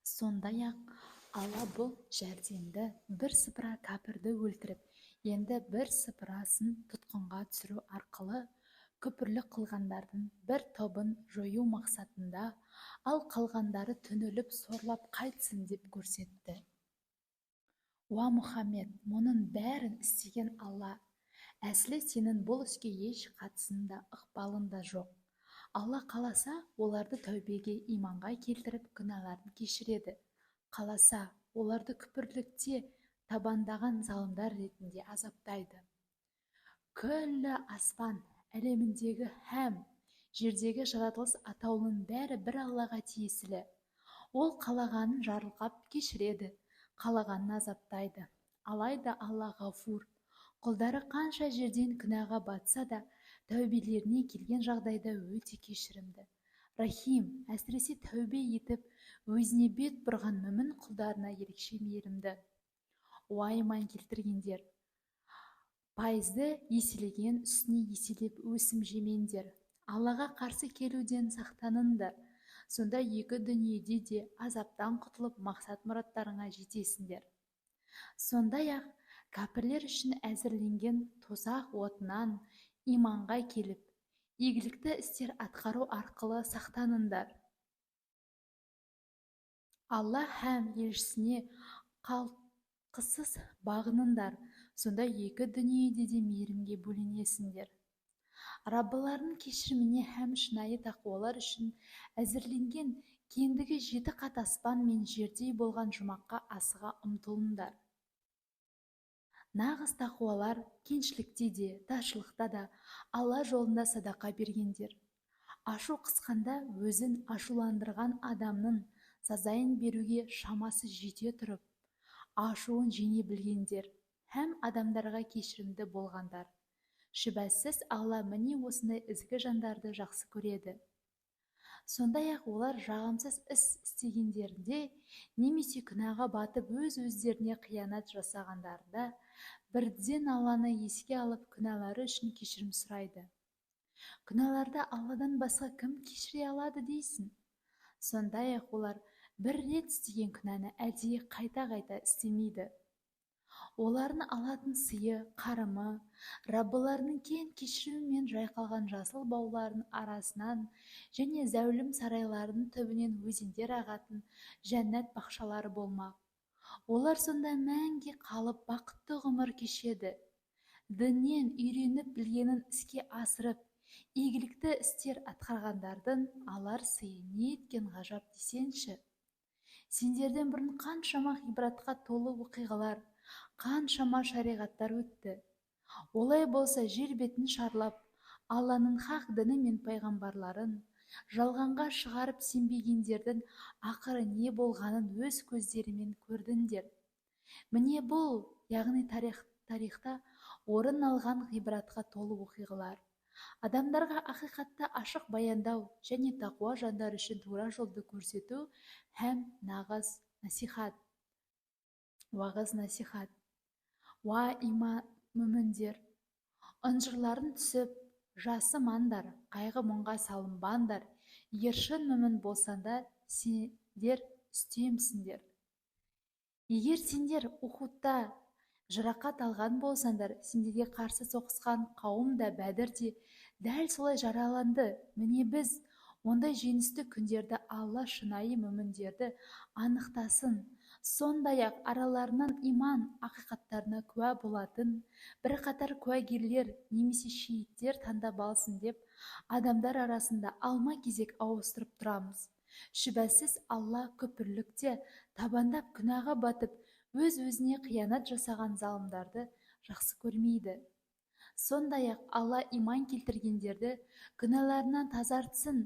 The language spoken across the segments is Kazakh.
Сондай-ақ Алла бұл жәрдемді бірсыпыра кәпірді өлтіріп, енді бірсыпырасын тұтқынға түсіру арқылы күпірлік қылғандардың бір тобын жою мақсатында, ал қалғандары түңіліп сорлап қайтсын деп көрсетті. Уа Мұхаммед, мұның бәрін істеген Алла. Әсілі сенің бұл іске еш қатысың да, ықпалың да жоқ. Алла қаласа, оларды тәубеге, иманға келтіріп, күнәларын кешіреді. Қаласа, оларды күпірлікте табандаған залымдар ретінде азаптайды. Күллі аспан әлеміндегі һәм жердегі жаратылыс атаулының бәрі бір Аллаға тиесілі. Ол қалағанын жарылқап кешіреді, қалағанын азаптайды. Алайда Алла ғафур. Құлдары қанша жерден күнәға батса да, тәубелеріне келген жағдайда өте кешірімді. Рахим, әсіресе тәубе етіп, өзіне бет бұрған мүмін құлдарына ерекше мейірімді. Уа иман келтіргендер! Пайызды еселеген үстіне еселеп өсім жемеңдер. Аллаға қарсы келуден сақтаныңдар. Сонда екі дүниеде де азаптан құтылып, мақсат-мұраттарыңа жетесіңдер. Сондай-ақ кәпірлер үшін әзірленген тозақ отынан иманға келіп, игілікті істер атқару арқылы сақтаныңдар. Алла һәм елшісіне қалтқысыз бағыныңдар, сонда екі дүниеде де мейірімге бөленесіңдер. Раббыларының кешіріміне һәм шынайы тақуалар үшін әзірленген кеңдігі жеті қат аспан мен жердей болған жұмаққа асыға ұмтылыңдар. Нағыз тақуалар кеңшілікте де, таршылықта да Алла жолында садақа бергендер. Ашу қысқанда өзін ашуландырған адамның сазайын беруге шамасы жете тұрып, ашуын жеңе білгендер һәм адамдарға кешірімді болғандар. Шүбәсіз Алла міне осындай ізгі жандарды жақсы көреді. Сондай-ақ олар жағымсыз іс істегендерінде немесе күнәға батып өз-өздеріне қиянат жасағандарында бірден Алланы еске алып күнәлары үшін кешірім сұрайды. Күнәларды Алладан басқа кім кешіре алады дейсің? Сондай-ақ олар бір рет істеген күнәні әдейі қайта-қайта істемейді. Олардың алатын сыйы, қарымы, Раббыларының кең кешірімімен жайқалған жасыл баулардың арасынан және зәулім сарайлардың түбінен өзендер ағатын жәннат бақшалары болмақ. Олар сонда мәңгі қалып бақытты ғұмыр кешеді. Діннен үйреніп білгенін іске асырып, игілікті істер атқарғандардың алар сыйы неткен ғажап десеңші. Сендерден бұрын қаншама ғибратқа толы оқиғалар, қаншама шариғаттар өтті. Олай болса жер бетін шарлап, Алланың хақ діні мен пайғамбарларын жалғанға шығарып сенбегендердің ақыры не болғанын өз көздерімен көрдіңдер. Міне бұл, яғни тарихта орын алған ғибратқа толы оқиғалар. Адамдарға ақиқатты ашық баяндау және тақуа жандар үшін тура жолды көрсету һәм нағыз насихат. Уағыз насихат. Уа иман мүміндер! Ынжырларың түсіп, жасымаңдар, қайғы-мұңға салынбаңдар. Егер шын мүмін болсаңдар, сендер үстемсіңдер. Егер сендер Ухудта жарақат алған болсаңдар, сендерге қарсы соғысқан қауым да Бәдірде дәл солай жараланды. Міне біз ондай жеңісті күндерді Алла шынайы мүміндерді анықтасын. Сондай-ақ араларынан иман ақиқаттарына куә болатын бірқатар куәгерлер немесе шейіттер таңдап алсын деп адамдар арасында алма-кезек ауыстырып тұрамыз. Шүбәсіз Алла күпірлікте табандап күнәға батып, өз-өзіне қиянат жасаған залымдарды жақсы көрмейді. Сондай-ақ Алла иман келтіргендерді күнәларынан тазартсын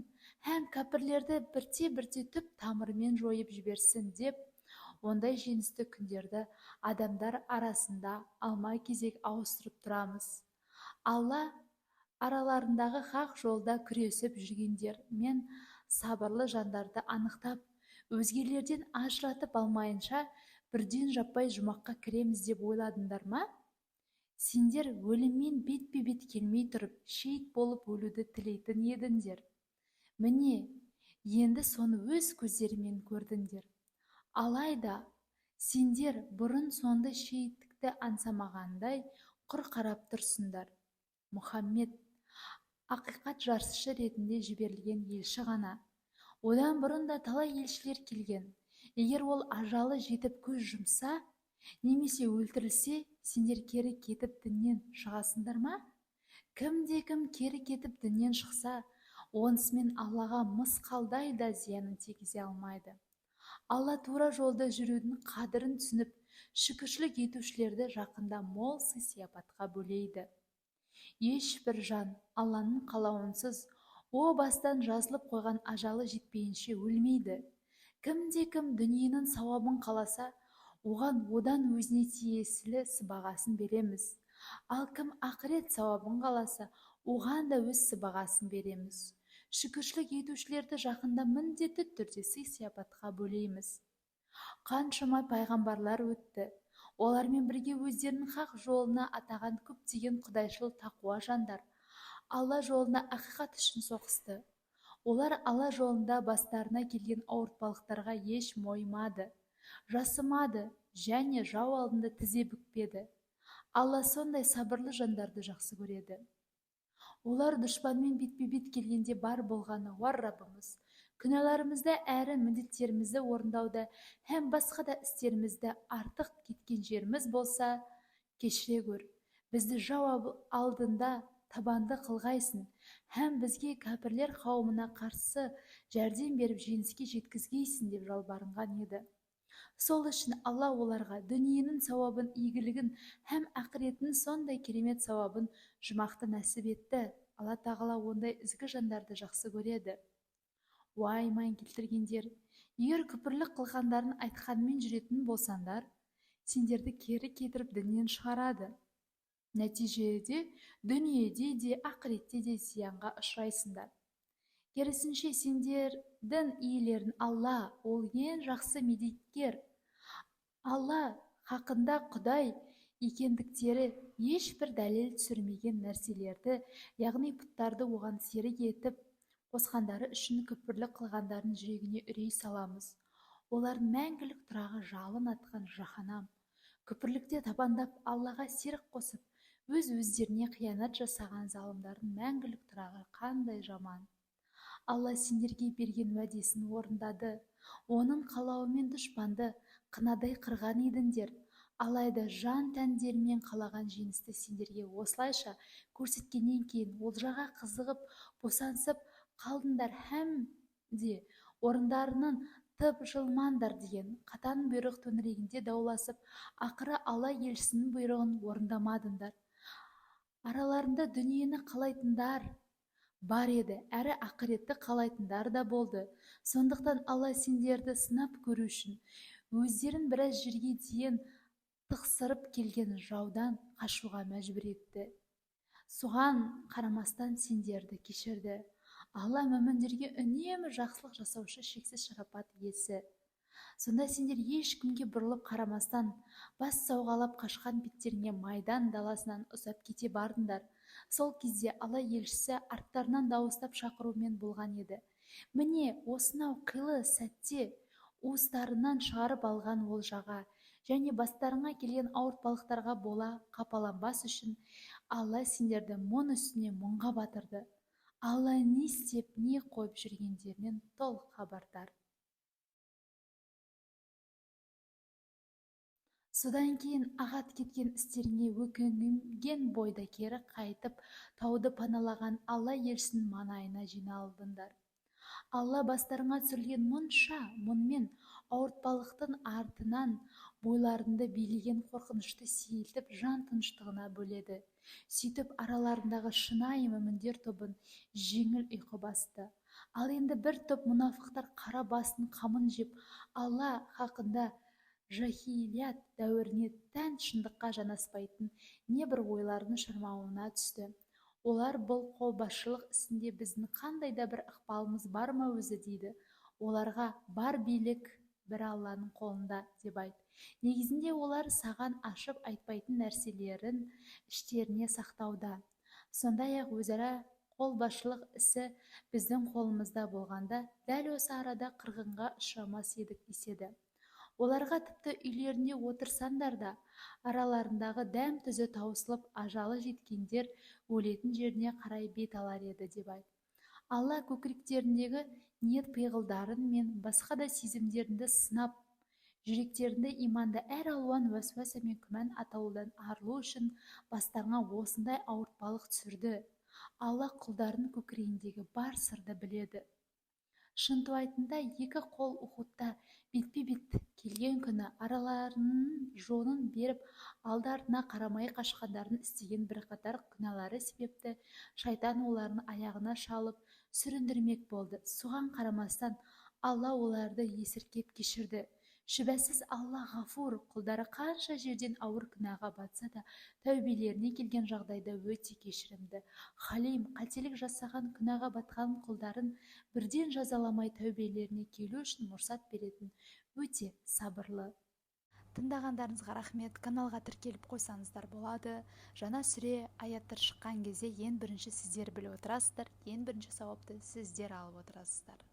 һәм кәпірлерді бірте-бірте түп тамырымен жойып жіберсін деп ондай жеңісті күндерді адамдар арасында алма-кезек ауыстырып тұрамыз. Алла араларындағы хақ жолда күресіп жүргендер мен сабырлы жандарды анықтап, өзгелерден ажыратып алмайынша бірден жаппай жұмаққа кіреміз деп ойладыңдар ма? Сендер өліммен бетпе-бет келмей тұрып, шейіт болып өлуді тілейтін едіңдер. Міне, енді соны өз көздерімен көрдіңдер. Алайда сендер бұрын сонды шейіттікті аңсамағандай құр қарап тұрсыңдар. Мұхаммед ақиқат жаршысы ретінде жіберілген елші ғана. Одан бұрын да талай елшілер келген. Егер ол ажалы жетіп көз жұмса, немесе өлтірілсе, сендер кері кетіп діннен шығасыңдар ма? Кімде-кім кері кетіп діннен шықса, онысымен Аллаға мысқалдай да зиянын тигізе алмайды. Алла тура жолда жүрудің қадірін түсініп, шүкіршілік етушілерді жақында мол сый-сияпатқа бөлейді. Ешбір жан Алланың қалауынсыз о бастан жазылып қойған ажалы жетпейінше өлмейді. Кімде-кім дүниенің сауабын қаласа, оған одан өзіне тиесілі сыбағасын береміз. Ал кім ақырет сауабын қаласа, оған да өз сыбағасын береміз. Шүкіршілік етушілерді жақында міндетті түрде сый-сияпатқа бөлейміз. Қаншама пайғамбарлар өтті. Олармен бірге өздерінің хақ жолына атаған көптеген құдайшыл тақуа жандар Алла жолында ақиқат үшін соғысты. Олар Алла жолында бастарына келген ауыртпалықтарға еш мойымады, жасымады және жау алдында тізе бүкпеді. Алла сондай сабырлы жандарды жақсы көреді. Олар дұшпанмен бетпе-бет келгенде бар болғаны: «Уа Раббымыз, күнәларымызды әрі міндеттерімізді орындауда һәм басқа да істерімізді артық кеткен жеріміз болса, кешіре көр. Бізді жау алдында табанды қылғайсың һәм бізге кәпірлер қауымына қарсы жәрдем беріп жеңіске жеткізгейсің», деп жалбарынған еді. Сол үшін Алла оларға дүниенің сауабын, игілігін һәм ақыреттің сондай керемет сауабын жұмақты нәсіп етті. Алла тағала ондай ізгі жандарды жақсы көреді. Уа, иман келтіргендер, егер күпірлік қылғандарын айтқанымен жүретін болсаңдар, сендерді кері кетіріп діннен шығарады. Нәтижеде дүниеде де, ақыретте де зиянға ұшырайсыңдар. Керісінше, сендердің иелерің Алла, ол ең жақсы медеткер. Алла хақында Құдай екендіктері ешбір дәлел түсірмеген нәрселерді, яғни пұттарды оған серік етіп қосқандары үшін күпірлік қылғандардың жүрегіне үрей саламыз. Олардың мәңгілік тұрағы жалын атқан жаһаннам. Күпірлікте табандап Аллаға серік қосып, өз-өздеріне қиянат жасаған залымдардың мәңгілік тұрағы қандай жаман. Алла сендерге берген уәдесін орындады. Оның қалауымен дұшпанды қынадай қырған едіңдер. Алайда жан-тәндерімен қалаған жеңісті сендерге осылайша көрсеткеннен кейін олжаға қызығып, босансып қалдыңдар һәм де орындарынан тыпжылмаңдар деген қатаң бұйрық төңірегінде дауласып, ақыры Алла елшісінің бұйрығын орындамадыңдар. Араларында дүниені қалайтындар бар еді, әрі ақыретті қалайтындар да болды. Сондықтан Алла сендерді сынап көру үшін өздерін біраз жерге дейін тықсырып келген жаудан қашуға мәжбүр етті. Соған қарамастан сендерді кешірді. Алла мүміндерге үнемі жақсылық жасаушы шексіз шарапат иесі. Сонда сендер ешкімге бұрылып қарамастан, бас сауғалап қашқан беттеріңе майдан даласынан ұзап кете бардыңдар. Сол кезде Алла елшісі арттарынан дауыстап шақырумен болған еді. Міне, осынау қилы сәтте уыстарынан шығарып алған олжаға және бастарыңа келген ауыртпалықтарға бола қапаланбас үшін Алла сендерді мұң үстіне мұңға батырды. Алла не істеп, не қойып жүргендерінен толық хабардар. Содан кейін ағат кеткен істеріңе өкінген бойда кері қайтып, тауды паналаған Алла елшісінің маңайына жиналдыңдар. Алла бастарыңа түсірілген мұнша мұңмен ауыртпалықтың артынан бойларыңды билеген қорқынышты сейілтіп, жан тыныштығына бөледі. Сөйтіп араларындағы шынайы мүміндер тобын жеңіл ұйқы басты. Ал енді бір топ мұнафықтар қара басының қамын жеп, Алла хақында жахилият дәуіріне тән шындыққа жанаспайтын небір ойлардың шырмауына түсті. Олар: «Бұл қолбасшылық ісінде біздің қандай да бір ықпалымыз бар ма өзі?» – дейді. Оларға: «Бар билік бір Алланың қолында», – деп айт. Негізінде олар саған ашып айтпайтын нәрселерін іштеріне сақтауда. Сондай-ақ өзара қолбасшылық ісі біздің қолымызда болғанда, дәл осы арада қырғынға ұшырамас едік деседі. Оларға тіпті үйлерінде отырсаңдар да, араларындағы дәм-тұзы таусылып, ажалы жеткендер өлетін жеріне қарай бет алар еді деп айт. Алла көкіректеріндегі ниет-пиғылдарың мен басқа да сезімдеріңді сынап, жүректеріңді иманда әр алуан уәсуәсә мен күмән атаулыдан арылу үшін бастарыңа осындай ауыртпалық түсірді. Алла құлдарының көкірегіндегі бар сырды біледі. Шынтуайтында, екі қол Ухудта бетпе-бет келген күні араларының жонын беріп, алды-артына қарамай қашқандардың істеген бірқатар күнәлары себепті шайтан олардың аяғына шалып, сүріндірмек болды. Соған қарамастан Алла оларды есіркеп кешірді. Шүбәсіз, Алла ғафур, құлдары қанша жерден ауыр күнәға батса да, тәубелеріне келген жағдайда өте кешірімді. Халим, қателік жасаған, күнәға батқан құлдарын бірден жазаламай, тәубелеріне келу үшін мұрсат беретін өте сабырлы. Тыңдағандарыңызға рахмет. Каналға тіркеліп қойсаңыздар болады. Жаңа сүре, аяттар шыққан кезде ең бірінші сіздер біліп отырасыздар, ең бірінші сауапты сіздер алып отырасыздар.